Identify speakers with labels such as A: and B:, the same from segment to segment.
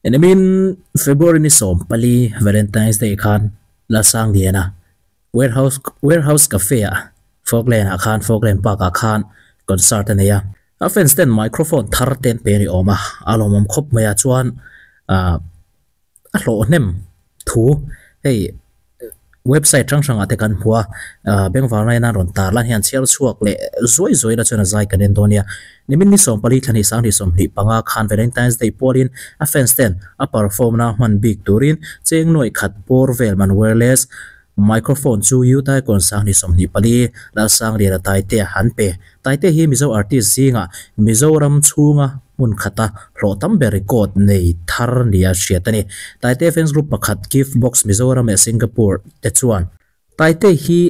A: Nimin February ni 14 Valentine's Day khan Lalsangliana Warehouse Warehouse Cafe ah Falkland ah khan Falkland Park ah khan concert a nei a. A fans ten microphone thar te an pe ni awm a, a lawmawm khawp mai a chuan ah a hlawh hnem thu hei website hrang hrangah te kan hmu a, ah bengvar na in a rawn tar lan hian chhiar chhuak leh zuai zuai la chuan a zai kan en dawn nia. Nimin ni 14 thla hnih sang hnih 25 khan Valentine's Day pualin a fans ten a perform na hman bik turin cheng nuaih khat bawr vel man wireless microphone chu Utah kawn sang hnih 24 Lalsangliana Taitea an pe. Taite hi Mizo artist zingah Mizoram chhunga hmun khata hlawh tam ber record nei thar nia hriat a ni. Taite fans group pakhat Gift Box Mizoram leh Singapore te chuan Taite hi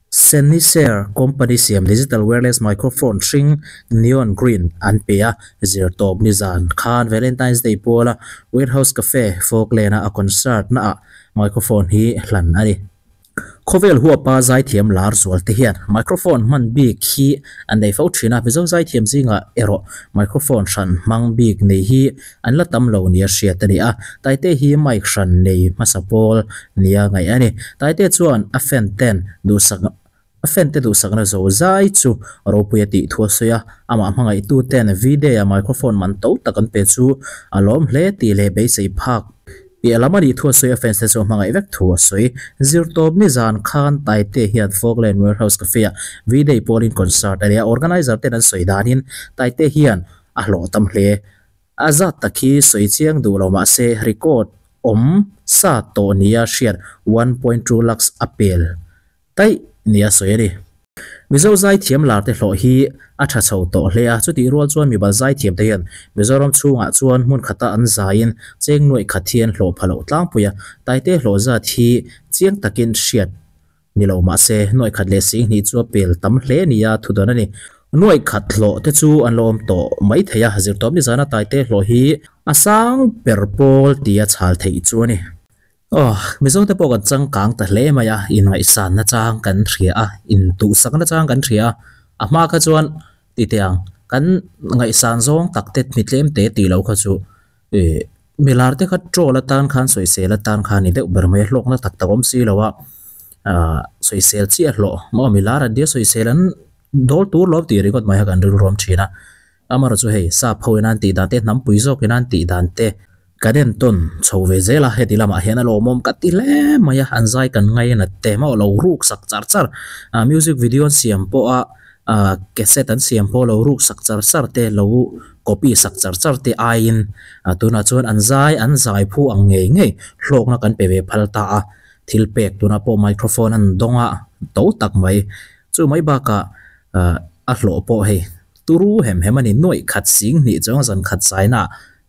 A: Sennheiser company siam digital wireless microphone hring neon green an pe a, zirtawp nizan khan Valentine's Day puala Warehouse Cafe, Falkland-a a concert naah microphone hi hlan a ni. Khawvel huapa zaithiam lar zual te hian microphone hman bik hi an nei fo thin a, Mizo zaithiam zingah erawh microphone hran hmang bik nei hi an la tam lo nia hriat a ni a, Taite hi mic hran nei hmasa pawl nia ngaih a ni. Taite chuan a fan ten duhsak a fan te duhsakna zo zai chu ropui a tih thu a sawi a, amah hmangaihtu ten V-Day a microphone man to tak an pe chu a lawm hle tih leh beisei phak Piah lam a nih thu a sawi a, fans te chu a hmangaih vek thu a sawi. Zirtawp nizan khan Taite hian Falkland Warehouse Cafe-ah V-Day pawlin concert a nei a, organiser ten an sawi danin Taite hian a hlawh tam hle. A zat tak hi sawi chiang duh lo mah se record awm sa tawh nia hriat 1.2 lakhs a pel daih nia sawi a ni. Mizo zaithiam lar te hlawh hi a tha chho tawh hle a, chutih rual chuan mibal zaithiam te hian Mizoram chhungah chuan hmun khata an zaiin cheng nuaih khat hi an hlawh pha loh tlangpui a, Taite hlawh zat hi chiang takin hriat ni lo mah se nuaih khat leh sing hnih chu a pel tam hle nia thu dawn a ni. Nuaih khat hlawh te chu an lo awm tawh mai thei a, zirtawp nizana Taite hlawh hi a sang ber pawl tia chhal theih chu a ni. Aw, Mizote pawh kan changkang ta hle mai a, inngaihsanna chang kan hria a, intuhsakna chang kan hria a, a hma kha chuan ti teh ang, kan ngaihsan zawng tak te mi tlem te tih loh kha chu ih milar te kha troll atan khan sawisel atan khan ni deuh ber mai a, hlawkna tak tak awm si lo a, ah sawisel chiah hlawh maw milar an tia sawisel an dawl tur lo tih ringawt mai kha kan rilruam thin a. Amaherawhchu chu hei sap ho in an tih dan te, hnampui zawk in an tih dan te kan entawn chho ve zel a, heti lamah hian a lawmawm ka ti hle mai a, an zai kan ngainat te maw lo ruk sak char char ah music video an siam pawh a ah cassette an siam pawh lo ruk sak char char te lo copy sak char char te aiin ah tunah chuan an zai an zai phu ang ngei ngei hlawkna kan pe ve phal ta a, thil pek tunah pawh microphone an dawng a to tak mai chu mai bakah ah a hlawh pawh hei. Turu hem hem a ni, nuaih khat sing hnih chuang zan khat zaina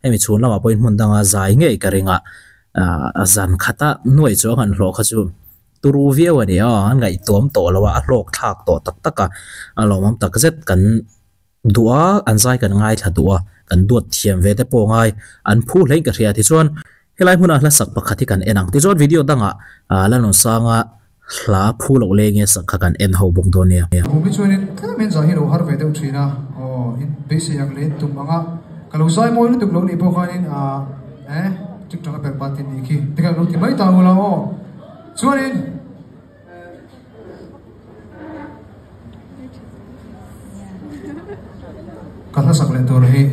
A: hemi chhun lamah pawhin hmun danga zai ngei ka ring a, ah zan khata nuaih chuang han hlawh kha chu turu viau a ni a, an ngaihtuam tawh lo a, a hlawk thlak tawh tak tak a, a lawmawm tak zet kan duh a, an zai kan ngaithla duh a, kan duat thiam ve te pawh ngai an phu hlein ka hria tichuan Helai hmuna hla sak pakhat hi kan en ang. Tichuan video dangah Lalnunsanga hla phu loh leng nge sak kha kan en ho bawk dawn nia.
B: Kum hi chuanin tlem hian zai hi lo har ve deuh thin a, aw in beisei ang leh in tum ang a, ka lo zai mawi lutuk lo nih pawh khanin ah eh tik tang a perh bat in nih khi tikhan lo ti mai ta ula aw chuanin Ka hlasak leh tur hi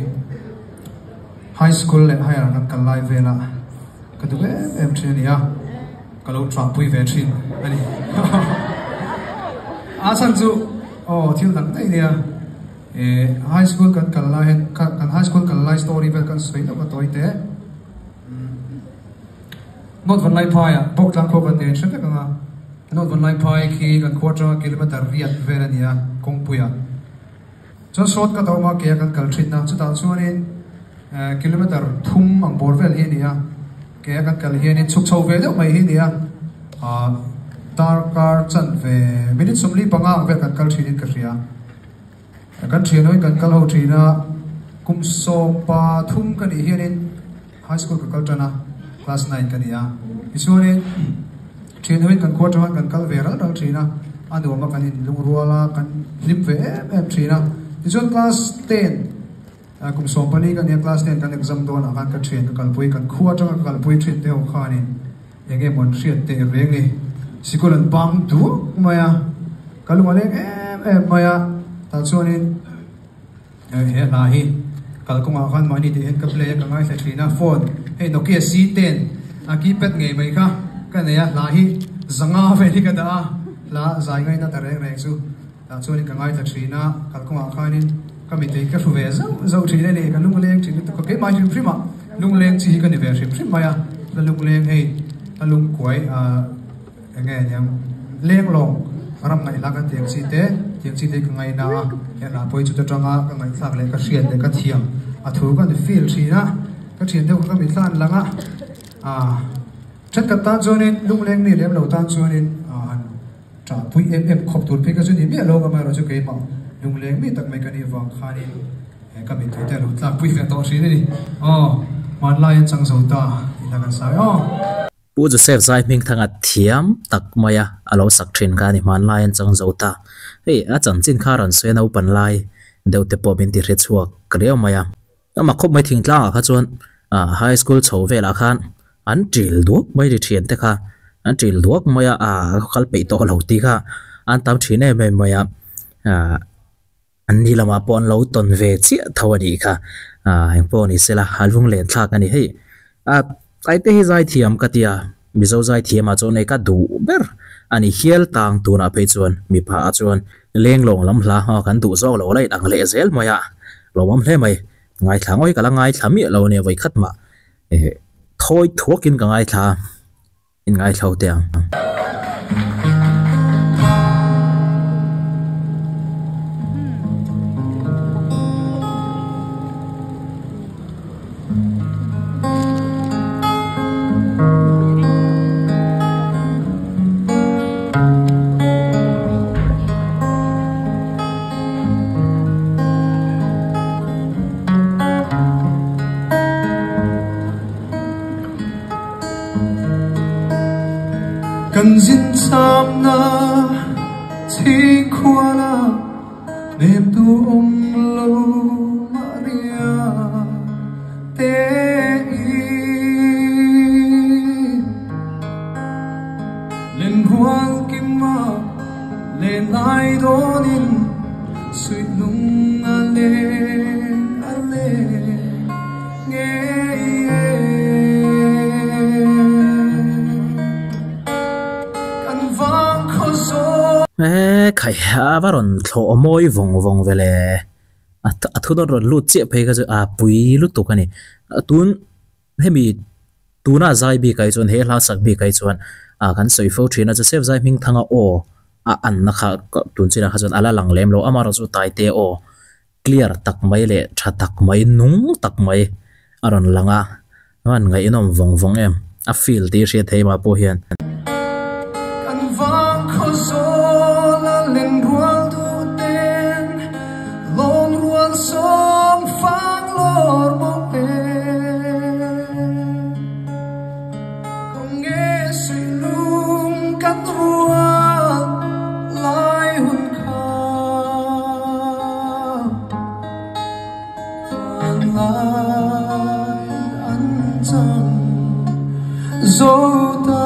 B: High School leh Higher kan kal lai vela ka duh em em thin a ni a, ka lo ṭahpui ve thin a ni. A chhan chu aw thil dang daih nia, eh High School kan kal lai hian kan High School kal lai story vel kan sawi deuh a tawi teh. North Vanlaiphaiah bawk tlang khua kan nei hre vek ang a, North Vanlaiphai khi kan khua atanga kilometer riat vel a ni a, kawngpuiah. Chuan short cut a awm a, ke a kan kal thin a, chutah chuanin kilometer thum ang bawr vel hi a ni a, ke a kan kal hianin chhuk chho ve deuh mai hi a ni a, darkar chanve minute 45 ang vel kan kal thinin ka hria. Kan thianhoin kan kal ho thin a, kum 13 ka nih hianin High school ka kal tan a, class 9 ka ni a. Tichuanin thianhoin kan khua atanga kan kal ve ral ral thin a, a nuam a kan inlungrual a, kan hlim ve em em thin a. Tichuan class 10 Kum 14 ka nia class ten kan exam dawnah khan ka thian ka kalpui kan khua atanga ka kalpui thin te ho khanin eng nge maw an hriat teh reng ni. Sikul an bang duak mai a, ka lung a leng em em mai a, tah chuanin he hla hi kalkawngah khan mahni tih hian ka play a ka ngaithla thin a, phone hei Nokia C10 a keypad ngei mai kha ka nei a, hla hi zanga vel hi ka dah a, hla zai ngaina ta reng reng chu. Tah chuanin ka ngaithla thin a, kalkawngah khanin ka mitei ka hru ve zauh zauh thin a ni, ka lungleng thin lutuk a, keimah hrim hrim ah lungleng chi hi ka ni ve hrim hrim mai a, la lungleng hei la lungkuai ah eng nge niang lenglawng ram ngaihla kan tih ang chi te tih ang chi te hi ka ngaina a, he hla pawh hi chuta tanga ka ngaihthlak leh ka hriat leh ka thiam a thu ka ni feel thin a, ka thian deuh kha ka mitthla an lang a ah thenkhat tan chuanin lungleng mi lem lo tan chuanin ah han. Ṭahpui em em khawp tur phei ka chu ni miah lo amaherawh chu keimah lungleng mi tak mai ka nih vang khanin he ka mittui te a lo tlakpui ve tawh hrin a ni. Aw, hmanlai an chang zo ta tih hla kan sawi aw.
A: Pu Joseph Zai Hmingthanga thiam tak maia a lo sak thin kha a ni hmanlai an chang zo ta. Hei a chanchin kha rawn sawi a naupan lai deuh te pawh min ti hre chhuak riau mai a. Amah khawp mai thingtlangah kha chuan ah high school chho velah khan an ṭil duak mai ri ṭhian te kha an ṭil duak mai a ah kal peih tawh lo tih kha an tam ṭhin em em mai a ah an ni lamah pawh an lo tawn ve chiah tho a nih kha ah engpawh ni sela a lunglen thlak a ni hei ah Taite hi zaithiam ka tia Mizo zaithiamah chuan hei ka duh ber a ni hial tang tunah phei chuan mipa ah chuan lenglawng lam hla ah kan duh zawk lo la in ang leh zel mai a lawmawm hle mai ngaithla ngawi ka la ngaithla miah lo ania vawikhat mah eh thawi thuakin ka ngaithla a in ngaithla ho teh ang.
B: Kan zin chamna chhingkhuala Hnemtu awm lo Maria te i Lenrual kima len lai dawnin suih lung a leng a leng ngei e. Kan vang khaw zawn.
A: He khai a va rawn thlawh mawi vawng vawng ve le. A thu dawn rawn lut chiah phei kha chu a pui lutuk a ni. Tun hemi tuna zai bik ah hi chuan he hla sak bik ah hi chuan ah kan sawi fo thin a Joseph Zai Hmingthanga aw a anna kha tun chinah kha chuan a la lang lem lo amaherawh chu Taite aw clear tak mai leh tha tak mai nung tak mai a rawn lang a a han ngaihnawm vawng vawng em a feel tih hriat thei mah pawh hian.
B: Kan vang khaw zawl a len rual duh ten lawn rual sawm fang lawr maw e Kawng nge suih lung kan rual lai hun kha Van lai an chang zo ta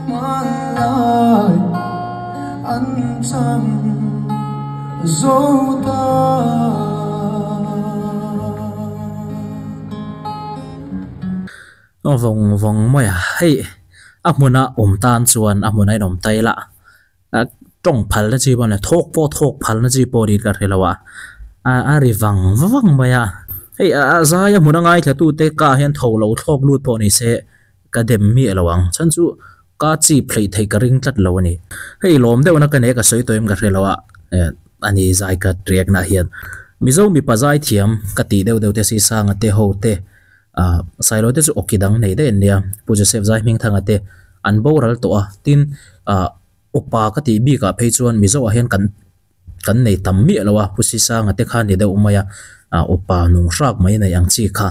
B: Hman lai an chang zo ta.
A: Vawng vawng mai a, hei a hmuna awm tan chuan a hmuna in awm ta ila. Tawng phalna chi pawh a ni a, thawk pawh thawk phalna chi pawh niin ka hre lo a, a ri vang vang mai a. Hei a zai a hmun a ngaithla tute ka hian tho lo thlawk lut pawh ni se ka dem miah lo ang, chhan chu ka chip hleih theih ka ring tlat lo a ni. Hei lawm deuhna ka nei a ka sawi tawh em ka hre lo a, a ni zai ka riak nah hian Mizo mipa zai thiam ka tih deuh deuh te si Sanga te ho te Sailo te chu awki dang nei daih an nia, Pu Joseph Zaihmingthanga te an boral tawh a, tin upa ka tih bikah phei chuan Mizo ah hian kan kan nei tam miah lo a, Pu Sisanga te kha ni deuh mai a, upa nung hrak mai nei ang chi kha.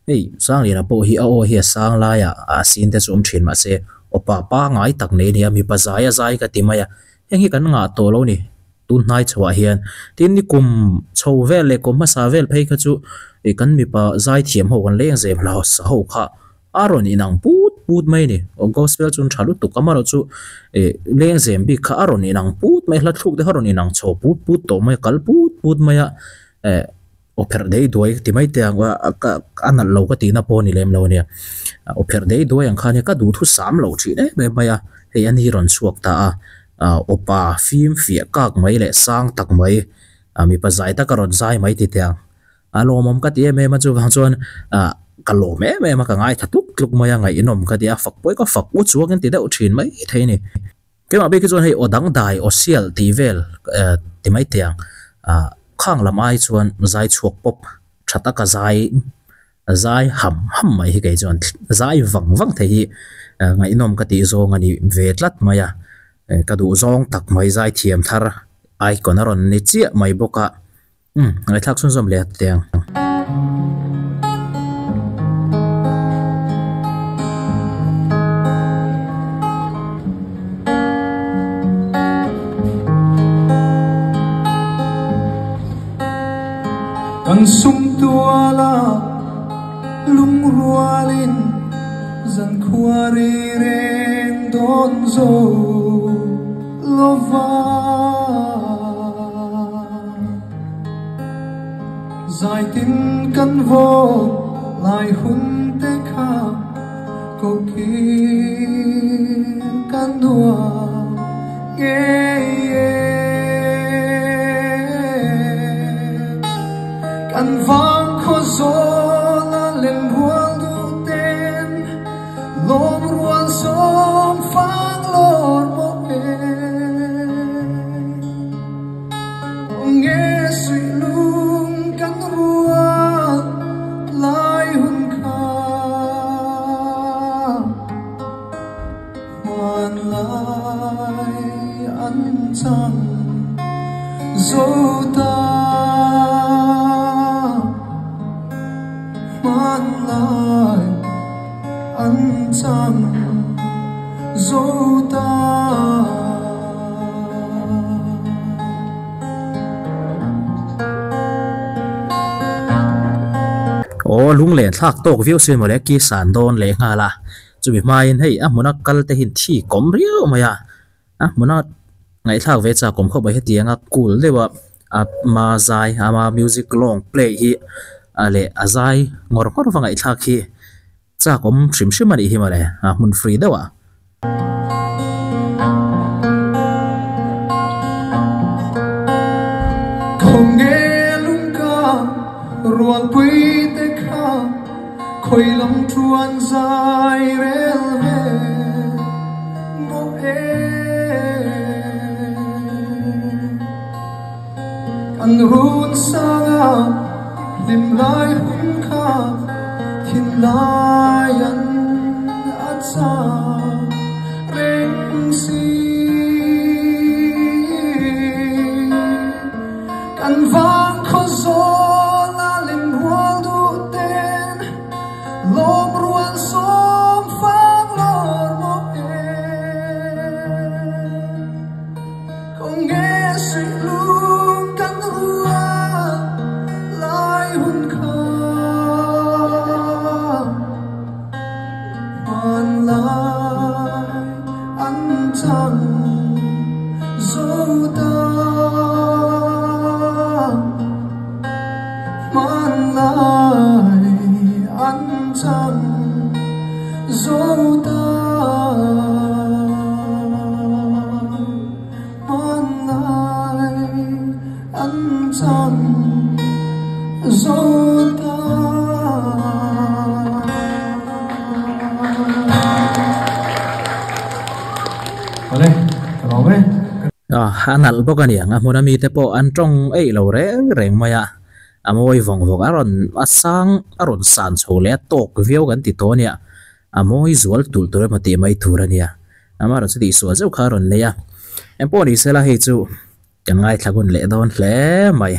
A: Hei Sangliana pawh hi a aw hi a sang laiah a sin te chu awm thin mahse upa pangngai tak nei a ni a, mipa zai a zai ka ti mai a, heng hi kan ngah tawh lo ni. Tun hnai chhoah hian tin ni kum chho vel leh kum hmasa vel phei kha chu ih kan mipa zaithiam ho kan leng zem hla sa ho kha a rawn inang put put mai a ni. Aw gospel chu an tha lutuk amaherawh chu ih leng zem bik kha a rawn inang put mai a hla thluk te kha a rawn inang chho put put tawh mai a kal put put mai a eh aw pherh dei duai ti mai te ang a ka a nalh lo ka tihna pawh a ni lem lo a nia. Aw pherh dei duai ang kha nia ka duhthu sam loh thin em em mai a hei ani rawn chhuak ta a. Ah awpa fim fiah kak mai leh sang tak mai ah mipa zai taka rawn zai mai ti teh ang. A lawmawm ka ti em em a chuvang chuan ah ka lawm em em a ka ngaithla tluk tluk mai a ngaihnawm ka ti a fak pawh hi ka fak u chuangin ti deuh thin mai thei a ni. Keimah bik hi chuan hei aw dangdai aw sial tih vel eh ti mai teh ang ah khang lam ai chuan zai chhuak pawp tha taka zai Zai ham ham mai hi kei chuan zai vang vang thei hi ngaihnawm ka tih zawng a ni ve tlat mai a, ka duh zawng tak mai zai thiam thar icon a rawn ni chiah mai bawk a, umm ngaihthlak chhunzawm leh teh ang.
B: Kan sum tuala lungrualin zankhua rei reng dawn zo lova. Zaitin kan vaw lai hun te kha ko kir ka nuam ngei e. Kan vang khaw zawl a len rual duh ten lawm rual sawm fang lawr maw e. Nge suih lung kan rual lai hun kha hman lai an chang zo ta hman lai an chang zo ta.
A: Aw lunglen thlak tawk viau sin mawle ki san dawn leh nghal a chumi hmain hei a hmuna kal te hian thi kawm riau mai a a hmuna ngaihthlak ve chak awm khawp mai hetianga cool deuh a a ma zai ama music long play hi a leh a zai ngawr ngawr va ngaihthlak hi. Chak awm hrim hrim a nih hi mawle, a hmun free deuh ah.
B: Khawnge lungka rualpui te kha khawi lam thuan zai rel ve maw e. Kan run sanga hlim lai hun kha thinlai an a chak reng si. Kan vang khaw zawl a lim rual duh ten lawm rual sawm fang lawr maw e. Khawnge suih lung kan rual lai hun kha hman lai an chang zo ta hman lai an chang zo ta. Hmanlai an chan zo ta. Awle, ka lawm e.
A: A nalh bawk a niang, a hmuna mite pawh an tawng eih lo reng reng mai a, a mawi vawng vawng a rawn a sang a rawn san chho leh a tawk viau kan ti tawh a nia. A mawi zual tulh tur emaw tih mai tur a nia. Amaherawh chu tihsual zeuh kha a rawn nei a. Engpawh ni sela hei chu kan ngaithla hun leh dawn hle mai.